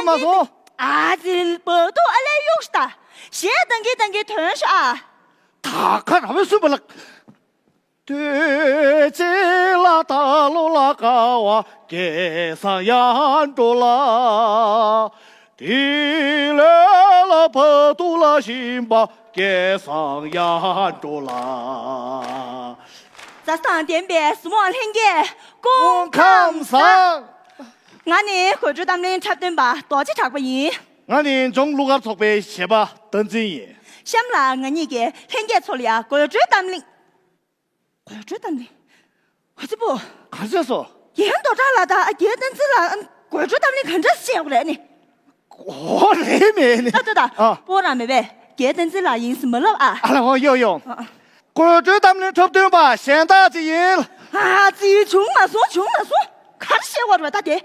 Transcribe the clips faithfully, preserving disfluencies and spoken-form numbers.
མ་སོང་། ཨ་ཙི། བ་དུ་ཨ་ལས་གཡུག་ཤི་ད། གཞས་བཏང་གིན་བཏང་གིན་ཐོན་ཤོག་ཨ། ད་ཁ་ར་བས་སུན་པ་ལགས། དུས་ཅི་ལ་ད་ལོ་ལ་ཀ་བ་སྐལ་བཟང་ཡར་འགྲོ་ལ། དེ་ལས་ལ་བ་དུ་ལ་ཞིམ་པ་སྐལ་བཟང་ཡར་འགྲོ་ལ། མཛའ་དང་ལྡན་པའི་གཟིགས་མོ་བ་ལྷན་རྒྱས་སྐུ་ཁམས་བཟང་། ང་ནི་དགོད་བྲོའི་གཏམ་གླེང་འཁྲབ་སྟོན་པ་རྡོ་རྗེ་གྲགས་པ་ཡིན། ང་ནི་འབྱུང་གླུ་གར་ཚོགས་པའི་གཞས་པ་བསྟན་འཛིན་ཡིན། གཤམ་ལ་ང་གཉིས་ཀྱིས་ལྷན་རྒྱས་ཚོ་ལ་ཡ་དགོད་བྲོའི་གཏམ་གླེང་། དགོད་བྲོའི་གཏམ་གླེང་། ཨ་ཙི་པོ། ག་རེ་བྱས་སོང་། རྒན་རྡོ་གྲགས་ལགས་དང་རྒན་བསྟན་འཛིན་ལགས་དགོད་བྲོའི་གཏམ་གླེང་ག་འདྲ་བྱེད་དགོས་རེད་ནི། ཨོ་རེད་མེད་ནི། ད་ད་ད། ཨ། སྤོ་རང་མེད་པས་རྒན་བསྟན་འཛིན་ལགས་ཡིན་ཟེར་མ་ལབ་ཨ། ཨ་ལ་ཧོ་ཡོ་ཡོ། ཨ། དགོད་བྲོའི་གཏམ་གླེང་འཁྲབ་སྟོན་པ་གཞན་དག་ཅིག་ཡིན། ཨ་ཙི། བྱུང་མ་སོང་། བྱུང་མ་སོང་། ག་རེ་བཤད་དགོས་རེད་པ་ད་དེ།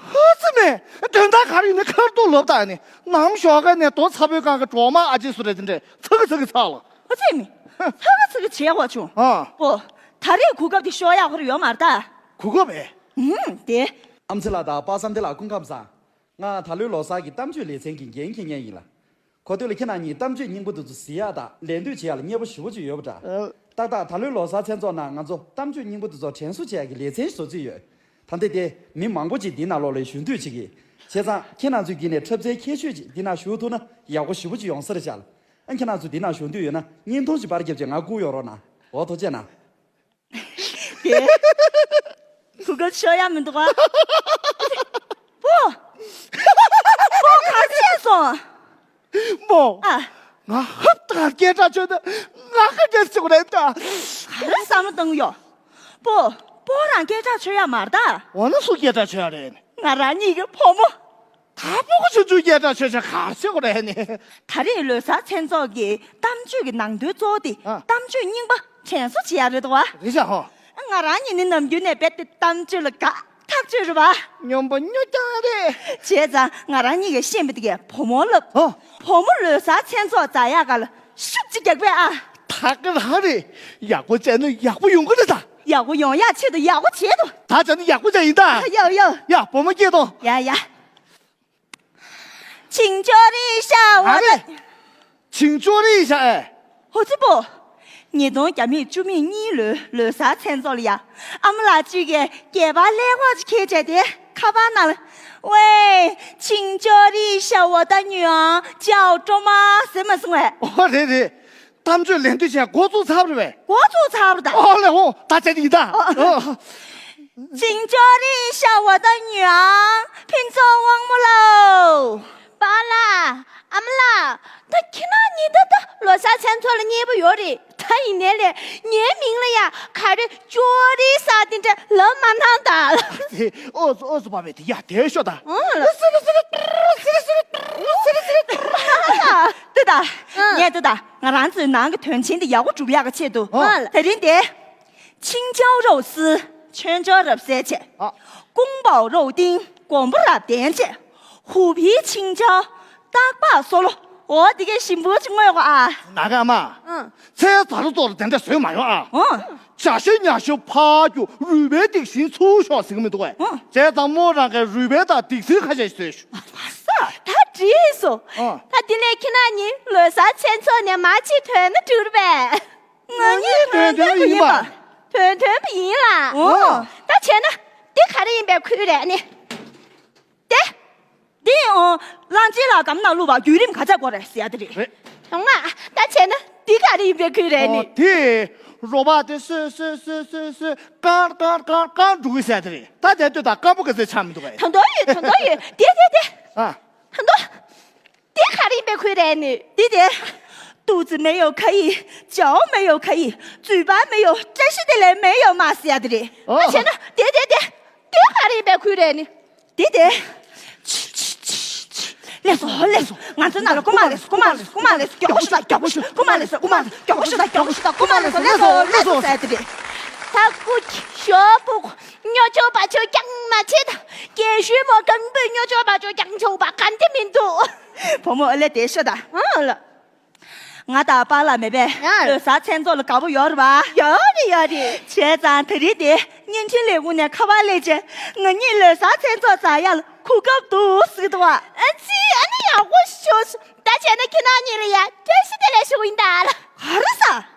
ཨ་ཙི་མེད། དོན་དག་ག་རེ་ཡིན་ནའི་ཁ་རྡུང་ལོབས་དང་ནི་ནམ་ཞོགས་ཀ་ནས་རྡོ་ཚ་པོའི་སྒང་གི་གྲོག་མ་ཨ་ཅེ་སུ་རེད་དེ་འདྲས་ཚ་གི་ཚ་གི་ཚ་ལ། ཨ་ཙི་མེད། ཚ་གི་ཚ་གི་བྱེད་དགོས་བྱུང་། ཨ། པོ། ད་རེས་གོ་སྐབས་དེ་ཤོར་ཡག་ཁོ་ར་ཡོད་མ་རེད་ད། གོ་སྐབས་པས། ཨུམ་དེ། ཨམ་ཆི་ལགས་དང་པ་སངས་ཏེ་ལགས་སྐུ་ཁམས་བཟང་། ང་ད་ལོའི་ལོ་གསར་གྱི་གཏམ་བརྗོད་ལེ་ཚན་གྱི་འགན་འཁྱེར་མཁན་ཡིན་ལ། གོ་ཐོས་ལ་ཁྱེད་རང་གཉིས་གཏམ་བརྗོད་རྙིང་པ་དེ་ཚོ་གཟིགས་ཡག་དང་ལད་ཟློས་བྱེད་ཡག་ལ་མཉེས་པོ་ཞེ་པོ་ཅིག་ཡོད་པ་འདྲ། ཨ། ཏག་ཏག་ད་ལོའི་ལོ་གསར་མཚན་ཚོགས་ནང་ང་ཚོ་གཏམ་བརྗོད་རྙིང་པ་དེ་ཚོ་དྲན་གསོ་བྱེད་ཡག་གི་ལེ་ཚན་ཞིག་བཟོ་རྩིས་ཡོད། ད་ལྟ་དེ་མི་མང་པོ་ཅིག་འདི་ནང་ལོགས་ལ་ཞུགས་འདོད་བྱེད་ཀྱི། བྱས་ཙང་ཁྱེད་རང་ཚོས་འདི་ནས་འཁྲབ་ཚན་ཁྱད་ཆོས་ཅིག་འདི་ནང་ཞུགས་ཐུབ་ན་ཡག་པོ་ཞེ་པོ་ཅིག་ཡོང་ས་རེད་ཤག་ལ། ཨ་ཁྱེད་རང་ཚོ་འདི་ནང་ཞུགས་འདོད་ཡོད་ན་བརྙན་ཐུང་ཞིག་པར་བརྒྱབ་བྱས་ང་བསྐུར་ཡོང་རོགས་གནང་། འོ་ཐུགས་རྗེ་གནང་། དེ། གོ་སྐབས་ཤོར་ཡག་མི་འདུག་ཨ། པོ། པོ་ག་རེ་བྱས་སོང་། མོ། ཨ། ང་ཧབ་ཏག་སྐད་གྲགས་ཆོད་ན་ང་ག་འདྲ་བྱེད་དགོས་རེད་ད། ག་རེ་བསམ་བློ་བཏང་གི་ཡོད། པོ། པོ་རང་སྐད་གྲགས་ཆོད་ཡག་མ་རེད་ད། འོ་ན་སུ་སྐད་གྲགས་ཆོད་ཡག་རེད། ང་རང་གཉིས་ཀྱི་བུ་མོ། ད་ཕྲུ་གུ་ཆུང་ཆུང་སྐད་གྲགས་ཆོད་ཆོད་ག་རེ་བྱེད་དགོས་རེད་ནི། ད་རེས་ལོ་གསར་མཚན་ཚོགས་ཀྱི་གཏམ་བརྗོད་ཀྱི་ནང་དོན་གཙོ་བོ་དེ་ཨ། གཏམ་བརྗོད་རྙིང་པ་དྲན་གསོ་བྱེད་ཡག་རེད་དོ་བ། རེད་ཤག་ཧོ། ང་རང་ཉིད་ནི་ནམ་རྒྱུན་ནས་རྦད་དེ་གཏམ་བརྗོད་ལ་དགའ་ཐག་ཆོད་རེད་བ། སྨྱོན་པ་སྨྱོ་རྐྱང་རེད། བྱས་ཙང་ང་རང་གཉིས་ཀྱིས་ཤེས་མི་དེ་གས་བུ་མོ་ལབ། ཨོ། བུ་མོ་ལོ་གསར་མཚན་ཚོགས་འཛར་ཡག་ག་ལ་ཤུགས་ཅིག་རྒྱག་པས་ཨ། ད་ག་རང་རེད། ཡག་པོ་བྱས་ན་ཡག་པོ་ཡོང་གི་རེད་ད། ཡག་པོ་ཡོང་ཡག་ཆེད་དུ་ཡག་པོ་བྱེད་དོ། ད་བྱས་ན་ཡག་པོ་བྱས་ཡིན་ད། ཡ་ཡ། ཡ་བུ་མོ་སྐྱེས་དོ། ཡ་ཡ། ཆིང་ཅོ་རི་ཤ་བ་ཨ་རེ། ཆིང་ཅོ་རི་ཤ་ཨེ། ཧོ་ཙི་པོ། ཉིས་སྟོང་བརྒྱ་མེད་བཅུ་མེད་གཉིས་ལོའི་ལོ་གསར་མཚན་ཚོགས་ལ་ཡ། ཨ་མ་ལགས་གཅིག་གིས་སྐྱེས་པ་ཀླད་ཀོར་ཅིག་ཁྱེར་བྱས་ཏེ་ཁ་པར་ནང་ལ། ཝེ། ཆིང་ཅོ་རི་ཤ་བ་ད་ཉུའང་ཅའོ་ཀྲོ་མ་ཟེར་མ་སོང་བས། ཨོ་རེད་རེད། གཏམ་བརྗོད་ལེན་དུས་བྱས་འགོ་བཙུགས་ཚར་བ་རེད་པས། འགོ་བཙུགས་ཚར་བ་རེད་ད། ཨོ་ལེ་ཧོ་ད་བྱས་ནི་ཡིན་ད། ཨོ། ཨོ། ཅིང་ཅོ་རི་ཤ་བ་ད་ཉུའང་ཕུན་ཚོགས་དབང་མོ་ལོ། པཱ་ལགས། ཨ་མ་ལགས། ད་ཁྱེད་རང་གཉིས་ད་ད་ལོ་གསར་མཚན་ཚོགས་ལ་མཉེས་པོ་ཡོད་རེད། ད་ཡིན་ནའི་ལས་ངའི་མིང་ལ་ཡ་ག་རེ་ཅོ་རི་ས་དེ་འདྲ་ལབ་མ་གནང་ད། ཨོ་སོ་ཨོ་སོ་པ་བས་དེ་ཡ་དེ་ཤོ་ད། ཨོ་ལ། ཏི་ད། ཨ། ངས་ཏི་ད། ང་རང་ཚོའི་ནང་གི་དོན་ཆེན་འདི་ཡག་པོ་སྒྲུབ་ཡག་གི་ཆེད་དུ། ཨ། དེ་རིང་འདི། 青椒肉丝，全椒 རབ་གསལ་བྱས། ཨ། 宫保肉丁， གོང་བུ་རབ་བརྟན་བྱས། 虎皮青椒， སྟག་ལྤགས་སོ་ལོ། འོ་འདི་གའི་ཞིམ་པོ་ཅིག་བརྔོས་གོ་ཨ། ན་ག་ཨ་མ། ཨང་། ཚེ་ད་རུ་ཙོག་ལ་དེ་འདྲ་བཟོས་མ་ཡོང་ཨ། ཨང་། བྱ་ཤོད་ཉ་ཤོད་ཕར་རྒྱུག་རུས་སྦལ་སྡིག་སྲིན་ཚུར་ཤོག་ཟེར་གི་མི་འདུག་གས། ཨང་། བྱས་ཙང་མོ་རང་གིས་རུས་སྦལ་དང་སྡིག་སྲིན་ཁ་ཤས་ཤིག་བཟོས་ཤོག་ཨ་ས། ད་འགྲིག་སོང་། ཨང་། ད་འདི་ནས་ཁྱེད་རང་གཉིས་ལོ་གསར་མཚན་ཚོགས་ནས་མར་ཕྱིར་ཐོན་ན་འགྲིག་རེད་པས། ང་གཉིས་ཐོན་ཐོན་པ་ཡིན་པ། ཐོན་ཐོན་པ་ཡིན་ལ། ཨོ། ད་བྱས་ན་འདི་ག་རེ་ཡིན་པའི་ཁུལ་རེད་ནི། དེ། འདི་ཨོ། གླང་ཆེན་ལ་སྒམ་ནང་བླུགས་པ་བརྒྱུད་རིམ་ག་ཚད་དགོས་རེད་ཟེར་ཡ་དེ་རེད། རེད། ཡོང་ང་། ད་བྱས་ན་འདི་ག་རེ་ཡིན་པའི་ཁུལ་རེད་ནི། ཨོ་དེ། རོ་བ་དེ་སོས་སོས་སོས་སོས་སོས་ཀར་ཀར་ཀར་ཀར་འགྲོ་གི་ཟེར་ཡ་དེ་རེད། ད་དེ་ལྟོས་དང་དཀར་པོ་ག་ཚད་ཆགས་མི་འདུག་གས། ད་དོ་ཡོད་ད་དོ་ཡོད་དེ་དེ་དེ། ཨ། ད་དོ། དེ་ག་རེ་ཡིན་པའི་ཁུལ་རེད་ནི། དེ་དེ། 肚子没有可以，脚没有可以，嘴巴没有，真是的嘞，没有嘛，是呀的嘞。ཨོ། ད་བྱས་ན་དེ་དེ་དེ། དེ་ག་རེ་ཡིན་པའི་ཁུལ་རེད་ནི། དེ་དེ། ལེགས་སོ་ལེགས་སོ། ང་ཚོ་ནང་ལ་རྐུ་མ་ལེགས་སོ་རྐུ་མ་ལེགས་སོ་རྐུ་མ་ལེགས་སོ། མགྱོགས་པོ་ཞིག་ལ་མགྱོགས་པོ་ཞིག་རྐུ་མ་ལེགས་སོ་རྐུ་མ་ལེགས་སོ། མགྱོགས་པོ་ཞིག་ལ་མགྱོགས་པོ་ཞིག་ལ་རྐུ་མ་ལེགས་སོ་ལེགས་སོ་ལེགས་སོ་ཟེར་དེ་རེད། ད་སྐུ་ཞོགས་པོ་སྨྱོ་ཆོག་པ་ཆོག་རྐྱང་མ་བྱེད་ད། རྒན་ཤོས་མོ་རྐང་པའི་སྨྱོ་ཆོག་པ་ཆོག་རྐྱང་ཆོག་པ་ག་འདི་མི་འདུག་བུ་མོ་ཨ་ལེ་དེ་ཤོད་ད། ཨ་ལ། ང་དང་པཱ་ལགས་མེད་པས། ཡ། ལོ་གསར་མཚན་ཚོགས་ལ་དགའ་པོ་ཡོད་རེད་པ། ཡོད་རེད་ཡོད་རེད། བྱས་ཙང་དེ་རིང་དེ་བརྙན་འཕྲིན་ལས་ཁུངས་ནས་ཁ་པར་སླེབས་བྱས་ང་གཉིས་ལོ་གསར་མཚན་ཚོགས་འཛར་ཡག་ལ་ གོ་སྐབས་འདུག་ཟེར་གི་འདུག་བ། ཨ་ཙི། ཨ་ནི་ཡག་པོ་ཞིག་བྱུང་སོང་། ད་བྱས་ན་ཁྱེད་རང་གཉིས་ལ་ཡ་བཀྲ་ཤིས་བདེ་ལེགས་ཞུ་གི་ཡིན་ད་ལ། ག་རེ་ཟ།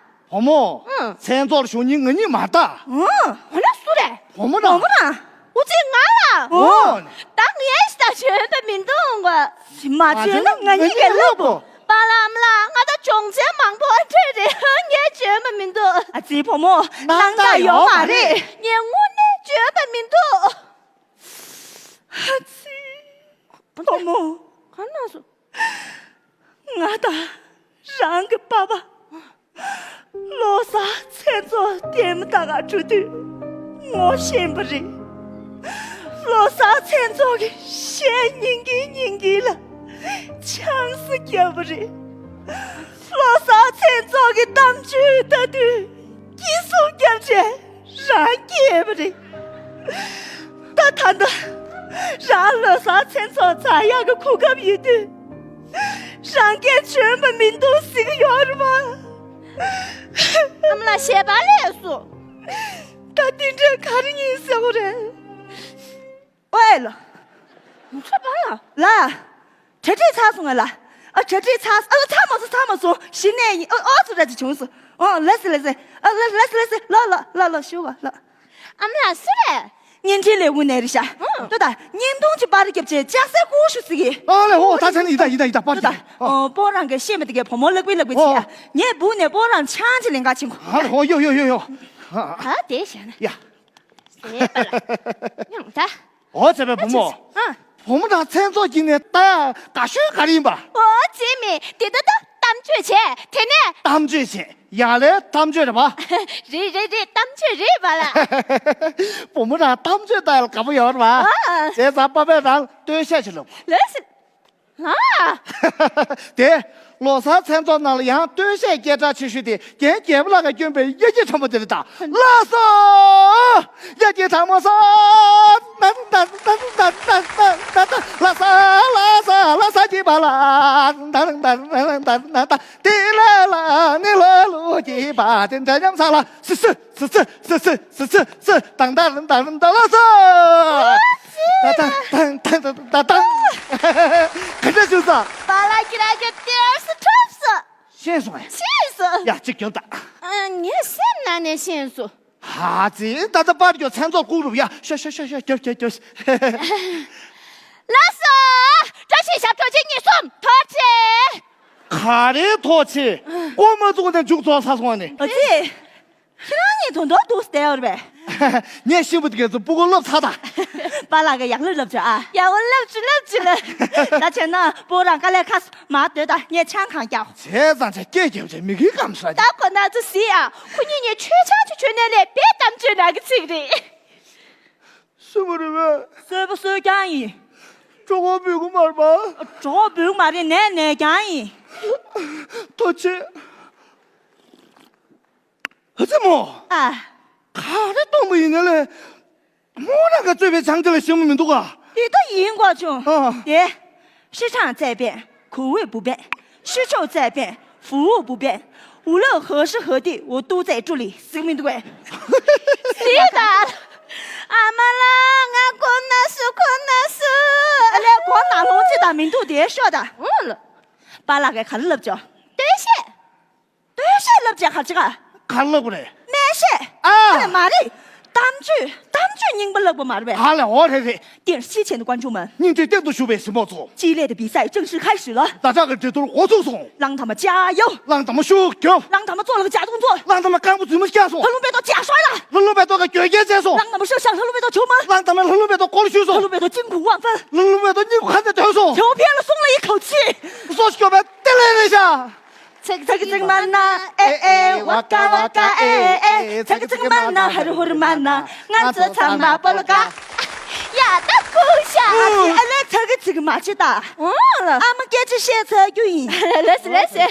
བུ་མོ། ཨང་། མཚན་ཚོགས་ཞུ་མཁན་ང་གཉིས་མ་རེད་ད། ཨང་། འོ་ན་སུ་རེད། བུ་མོ་རང་། བུ་མོ་རང་། འུ་ཚོའི་ང་ལ། འོ། ད་ངས་ཞིག་ད་བྱོན་པ་མི་འདུག་ག། མ་བྱོན་ན་ང་གཉིས་ཀས་ལབ་དགོས། པཱ་ལགས་ཨ་མ་ལགས། ང་ད་སྦྱོང་ཚན་མང་པོ་འཕྲད་རེད། ངས་བྱོན་པ་མི་འདུག། ཨ་ཙི་བུ་མོ། སྣང་དག་ཡོད་མ་རེད། ངས་དངོས་གནས་བྱོན་པ་མི་འདུག། ཨ་ཙི། བུ་མོ། ག་ན་སོ། ང་དང་རང་གི་པ་ཕ། ལོ་གསར་མཚན་ཚོགས་ལྟད་མོ་ལྟ་ག་འགྲོ་དུས་ངོ་ཤེས་པ་རེད། ལོ་གསར་མཚན་ཚོགས་ཀྱི་གཞས་སྙིང་གི་སྙིང་གི་ལ་ཆང་ས་བརྒྱབ་པ་རེད། ལོ་གསར་མཚན་ཚོགས་ཀྱི་གཏམ་བརྗོད་ལྟ་དུས་སྐྱིད་སྡུག་བརྒྱབ་བྱས་རང་སྐྱེས་པ་རེད། ད་ད་ལྟ་རང་ལོ་གསར་མཚན་ཚོགས་འཛོམས་ཡག་གི་གོ་སྐབས་ཡོད་དུས། རང་སྐད་བྱོན་པ་མི་འདུག་ཟེར་གྱི་ཡོད་རེད་པ། ཨ་མ་ལགས་ཞལ་པར་ལས་སོ། ད་འདི་འདྲས་ག་རེ་ཡིན་ཟེར་བ་རེད། ཨོའེ་ལོ། ཚོད་པ་ལ། ལ། གྲ་སྒྲིག་ཚར་སོང་ངས་ལ། ཨ་གྲ་སྒྲིག་ཚར། ཨ་ཚར་མ་སོང་། ཚར་མ་སོང་། གཞི་ནས་ཡིན། ཨ་ཨོ་ཚོ་ར་ཅིག་བྱུང་སོང་། ཨོ་ལགས་སེ་ལགས་སེ། ཨ་ལགས་ལགས་སེ་ལགས་སེ། ལོ་ལོ་ལོ་ལོ་ཞུ་བ་ལོ། ཨ་མ་ལགས་སུ་རེད། བརྙན་འཕྲིན་ལས་ཁུངས་ནས་རེད་ཤག། ཨང་། ལྟོས་དང་། བརྙན་ཐུང་ཅིག་པར་རྒྱབ་བྱས་ལྕགས་སྲེག་བསྐུར་ཤོག་ཟེར་གི། ཨ་ལེ་ཧོ། ད་ཆ་ནི་ཡིན་ད་ཡིན་ད་ཡིན་ད། པར་ལྟོས་དང་། ཨོ་སྤོ་རང་གིས་ཤེས་མི་འདུག་གས། བུ་མོ་ལག་པས་ལག་པས་བྱས་ཡ། ངས་སྦུག་ནས་སྤོ་རང་ཆང་ཅིག་ལེན་ག་ཕྱིན་གོ། ཨ་ལེ་ཧོ། ཡོ་ཡོ་ཡོ་ཡོ། ཨ་དེ་བྱས་ན། ཡ། ཟེར་པ་ལ། ཡང་ད། ཨོ་བྱས་པའི་བུ་མོ། ཨ། བུ་མོ་དང་མཚན་ཚོགས་ཀྱི་ནས་ལྟ་ཡ་དགའ་ཤོས་ག་རེ་ཡིན་པ། ཨོ་བྱས་མེད་དེ། ད་ད་གཏམ་བརྗོད་བྱས། དེ་ནས། གཏམ་བརྗོད་བྱས། ཡ་ལེ་གཏམ་བརྗོད་རེད་པ། རེད་རེད་རེད། གཏམ་བརྗོད་རེད་པ་ལ། བུ་མོ་རང་གཏམ་བརྗོད་ལྟ་ཡ་ལ་དགའ་པོ་ཡོད་རེད་པ། ཨ། བྱས་ཙང་པ་ཕས་རང་སྟོད་གཞས་ཅིག་ལབ། ལགས་སེ། ལགས། དེ། ལོ་གསར་མཚན་ཚོགས་ནང་ལ་ཡང་སྟོད་གཞས་སྐད་གྲགས་ཆེ་ཤོས་དེ་རྒན་རྒྱལ་པོ་ལགས་ཀྱིས་བསྐྱོན་པའི་ཡ་གྱལ་ཁྲ་མོ་དེ་རེད་ད། ལགས་སོ། ཡ་གྱལ་ཁྲ་མོ་སོ། ལ་ས་ལ་ས་ལ་ས་གྱི་བ་ལ། དེ་ལ་ལ་ནི་ལ་ལུ་གྱི་བ་དེ་འདྲ་མཉམ་ས་ལ་སི་སི། སི་སི་སི་སི་སི་སི་སི། དང་དང་དང་དང་ལ་སོ། ད་དང་དང་དང་དང་དང་། ག་འདྲ་བྱུང་སོང་། པཱ་ལགས་ཁྱེད་རང་གི་ཏེར་སི་ཁྲོབ་སོང་། ཤེས་སོང་ངས། ཤེས་སོང་། ཡ་གཅིག་རྒྱོབ་དང་། ཨ། ངས་སེམས་ནང་ནས་ཤེས་སོང་། ཨ་ཙི། ད་ལྟ་པར་རྒྱོབ། མཚན་ཚོགས་བསྐུར་རུབ་ཡ། ཤོ་ཤོ་ཤོ་ཤོ། རྒྱོབ་རྒྱོབ་རྒྱོབ། ལགས་སོ། བཀྲ་ཤིས་ཞབས་བྲོ་གཅིག་གཉིས་གསུམ། ཐོག་ཆེ། ག་རེ་ཐོག་ཆེ། ཀོ་མ་བཙུགས་ནས་མཇུག་རྫོགས་ཚར་སོང་ནི། ཨ་ཙི། ཁྱེད་རང་གཉིས་དོན་དག་འདུག་སྟེ་ཡོད་རེད་པས། ངས་ཤེས་པ་དེ་ག་ཚོད་སྤུ་གུ་སློབ་ཚར་དང་། པཱ་ལགས་ཀྱིས་ཡག་ལབ་ལབ་བྱ་ཨ། ཡག་པོ་ལབ་བྱུང་ལབ་བྱུང་ལ། ད་བྱས་ན་སྤོ་རང་དཀའ་ལས་ཁག་སོང་། མར་སྡོད་དང་། ངས་ཆང་གང་རྒྱག། བྱས་ཙང་ཆ་སྐད་རྒྱབ་བྱས་མི་གི་སྐམ་ས། ད་ཁོ་ན་ཚོ་གཟིགས་ཨ། ཁོ་གཉིས་གཉིས་ཆོས་ཆང་ཆུ་ཆོས་ནས་ལས་པའི་གཏམ་བརྗོད་ནང་གི་ཚིག་རེད། སུ་མ་རེད་པས། སོས་པ་སོས་རྐྱང་ཡིན། གྲོད་ཁོག་འབུད་གི་མ་རེད་པ། གྲོད་ཁོག་འབུད་གི་མ་རེད། ནས་ནས་རྐྱང་ཡིན། ཐོག་ཆེ། ཨ་ཙི་མོ། ཨ། ག་རེ་གཏོང་པ་ཡིན་ནའི་ལས། མོ་རང་ག་བཙོས་པའི་ཆང་དེ་ལ་ཞིམ་པོ་མི་འདུག་ག། དེ་ལྟ་ཡིན་དགོས་བྱུང་། ཨ། དེ། 市场这边，口味不变； 需求这边，服务不变。无论何时何地，我都在这里。 ཟེར་མི་འདུག་གས། ཟེར་ད། ཨ་མ་ལགས། ང་གོ་ན་སུ་གོ་ན་སུ། ཨ་ལས་གོ་ན་ལོང་ཅི་ད་མི་འདུག་དེ་ཤོད་ད། ཨོ་ལ། པཱ་ལགས་ཀྱིས་ག་རེ་ལབ་བྱུང་། སྟོད་གཞས། སྟོད་གཞས་ལབ་བྱས་ག་རེ་བྱེད་ག། ག་ལབ་དགོས་རེད། སྨྲས་གཞས། ཨ། ཨ་ལས་མ་རེད། གཏམ་བརྗོད། གཏམ་བརྗོད་རྙིང་པ་ལབ་དགོས་མ་རེད་པས། ཨ་ལས་འོ་རེད་རེད། 电视机前的观众们། སྙིང་ཐིག་སྟེང་དུ་བཞུགས་པའི་གཟིགས་མོ་ཚོ། 激烈的比赛正式开始了。 ཟ་འཁྲག་གི་འགྲན་བསྡུར་འགོ་ཚུགས་སོང་། 让他们加油。 让他们 ཤུགས་རྒྱོབ། 让他们做了个假动作。 让他们རྐང་པ་རྫུན་མ་བཀྱགས་སོང་། 他们被打假摔了。 ལྷ་ལུང་པའི་ཐོག་ག་གྱོད་སྐྱེལ་བྱས་སོང་། 让他们射向 ལྷ་ལུང་པའི་ཐོག་球门。 让他们 ལྷ་ལུང་པའི་ཐོག་གོ་ལ་ཤུས་སོང་། 他们被打惊恐万分。 ལྷ་ལུང་པའི་ཐོག་སྙིང་ཁུ་ཁ་ནས་ཐོན་སོང་། 球偏了，松了一口气。 སོ་སྐྱོ་བའི་ཏེ་ལེ་རེད་ཤག། ཚིག་ཚིག་མ་ན་ཨེ་ཨེ། ཝ་ཀ་ཝ་ཀ་ཨེ་ཨེ། ཚིག་ཚིག་མ་ན་ཧུར་ཧུར་མ་ན། ང་ཚོ་ཚང་མ་སྤོ་ལོ་ཀ། ཡ་ད་ཁུ་ཤ། ཨ་ལས་ཚིག་ཚིག་མ་བྱེད་ད། ཨོ་ལ། ཨ་མ་སྐད་ཆ་བཤད་ཚར་རྒྱུ་ཡིན། ལགས་སེ་ལགས་སེ།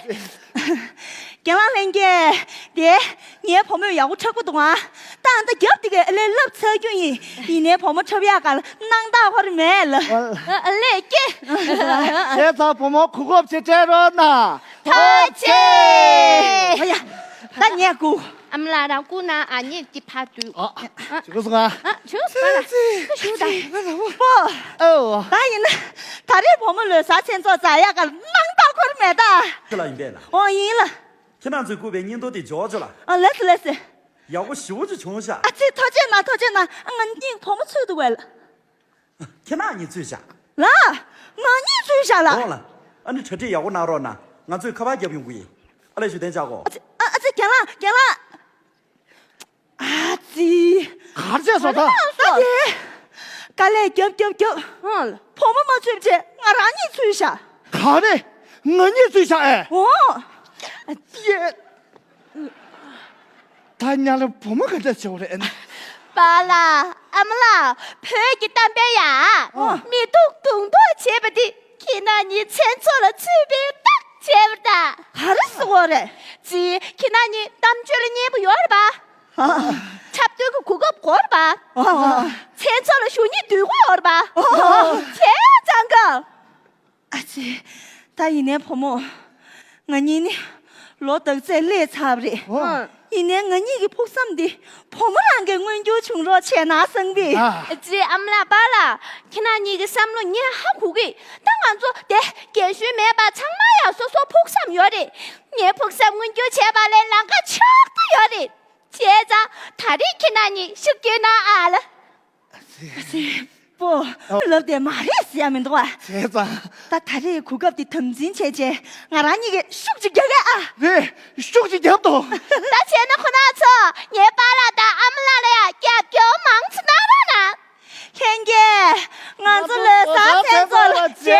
རྒན་ལགས་ལྷན་རྒྱས། དེ། ངའི་བུ་མོས་ཡག་པོ་འཁྲབ་ཀྱི་འདུག་ཨ། ད་ཨ་ད་རྒྱབ་དེ་གས་ཨ་ལས་ལབ་ཚར་རྒྱུ་ཡིན། ཡིན་ནའི་བུ་མོ་འཁྲབ་ཡག་ག་ལ་སྣང་དག་ཧོར་མེད་ལ། ཨ་ལས་ཀྱེ། བྱས་ཙང་བུ་མོ་གོ་སྐབས་ཅིག་སྤྲད་རོགས་གནང་། ཐུགས་རྗེ་ཆེ། ཨ་ཡ། ད་ངས་སྒུག་ཨ་མ་ལགས་རང་སྐུ་ན་ཨ་མྱེས་ཀྱི་ཕ་དུས། ཨ། ཨ། བྱུང་སོང་ང་། ཨ། བྱུང་སོང་ང་། ཁ་ཤུ་ད། ཁ་ཤུ་ད། པོ། ཨོ། ད་ཡིན་ན། ད་རེས་བུ་མོ་ལོ་གསར་མཚན་ཚོགས་རྫ་ཡག་ག་ལ་སྣང་དག་ཁོར་མེད་ད། ཁྱེད་ལ་ཡིན་པས་ན། ཨོ་ཡིན་ལ། ཁྱེད་རང་ཚོས་བསྐུར་བའི་སྙིང་དོར་དེ་འཇོག་ཆོག་ལ། ཨ་ལེ་སི་ལེ་སི། ཡག་པོ་ཞེ་པོ་ཅིག་བྱུང་ཤག་ཨ་ཙི་ཐུགས་རྗེ་གནང་ཐུགས་རྗེ་གནང་། ང་གཉིས་བུ་མོ་འཚོལ་འདུག་བས་ལ། ཁྱེད་རང་གཉིས་འཚོལ་ཤག་ལ། ང་གཉིས་འཚོལ་ཤག་ལ། འོང་ལ། ཨ་ནི་གྲ་སྒྲིག་ཡག་པོ་གནང་རོགས་གནང་། ང་ཚོས་ཁ་པར་རྒྱབ་ཡོང་གི་ཡིན། ཨ་ལས་ཞུ་གཏན་འཇགས་གོ། ཨ་ཙི་ཨ་ཙི་རྒན་ལགས་རྒན་ལགས། ཨ་ཙི། གར་བྱས་སོ་ད། ཨ་ཙི། དཀའ་ལས་རྒྱབ་རྒྱབ་རྒྱབ། ཨང་། བུ་མོ་མ་འཚོལ་བྱས་ང་རང་གཉིས་འཚོལ་ཤག་ག་རེ། ང་གཉིས་འཚོལ་ཤག་ཨེ། འོ། ཨ་ཙི། ད་ཉ་ལ་བུ་མོ་ག་འདྲ་བྱེད་བ་རེད། པཱ་ལགས་ཨ་མ་ལགས་བོད་ཀྱི་གཏམ་དཔེ་ཡ། ཨོ། མི་སྡུག་མདུང་ཐོག་བྱེད་པ་འདི་ཁྱེད་རང་གཉིས་མཚན་ཚོགས་ལ་ཚུད་པའི་རྟགས་བྱས་པ་ད། ག་རེ་ཟེར་བ་རེད། ཙི། ཁྱེད་རང་གཉིས་གཏམ་བརྗོད་ལ་མཉེས་པོ་ཡོད་རེད་པ། ཨ། འཁྲབ་སྟོན་གྱི་གོ་སྐབས་དགོས་རེད་པ། ཨ། མཚན་ཚོགས་ལ་ཞུགས་སྙིང་འདོད་དགོས་ཡོད་རེད་པ། ཨ། བྱས་ཙང་ག་ཨ་ཙི། ད་ཡིན་ནའི་བུ་མོ། ང་གཉིས་ནི་ལོ་དག་ཚད་སླེབས་ཚར་བ་རེད། ཨོ། ཡིན་ནའི་ང་གཉིས་ཀྱི་ཕུགས་བསམ་འདི་བུ་མོ་རང་གིས་མངོན་འགྱུར་བྱུང་རོགས་བྱས་ན་བསམ་པས། ཨ། ཨ་ཙི། ཨ་མ་ལགས་པཱ་ལགས་ཁྱེད་རང་གཉིས་ཀྱི་བསམ་བློ་ངས་ཧ་གོ་གི། ད་ང་ཚོ་དེ་རྒན་གཞོན་མེད་པར་ཚང་མ་ཡང་སོ་སོ་ཕུགས་བསམ་ཡོད་རེད། ངའི་ཕུགས་བསམ་མངོན་འགྱུར་བྱས་པ་ལས་ལམ་ཁ་ཕྱོགས་བསྡད་ཡོད་རེད། བྱས་ཙང་ད་རེས་ཁྱེད་རང་གཉིས་ཤུགས་རྒྱབ་གནང་ཨ་ལ། ཨ་ཙི། པོ། ལབ་དེ་མ་རེད་ཟེར་ཡ་མི་འདུག་བ། བྱས་ཙང་། ད་ད་རེས་གོ་སྐབས་དེ་དམ་འཛིན་བྱས་བྱས་ང་རང་གཉིས་ཀྱིས་ཤུགས་ཅིག་རྒྱག་གས་ཨ། རེད། ཤུགས་ཅིག་རྒྱབ་དང་། ད་བྱས་ན་ཁོ་ན་ཚོ་ངའི་པཱ་ལགས་དང་ཨ་མ་ལགས་ལ་ཡ་རྒྱབ་སྐྱོར་མང་ཙམ་གནང་རོགས་གནང་། ལྷན་རྒྱས། ང་ཚོ་ལོ་གསར་མཚན་ཚོགས་ལ་མཇལ།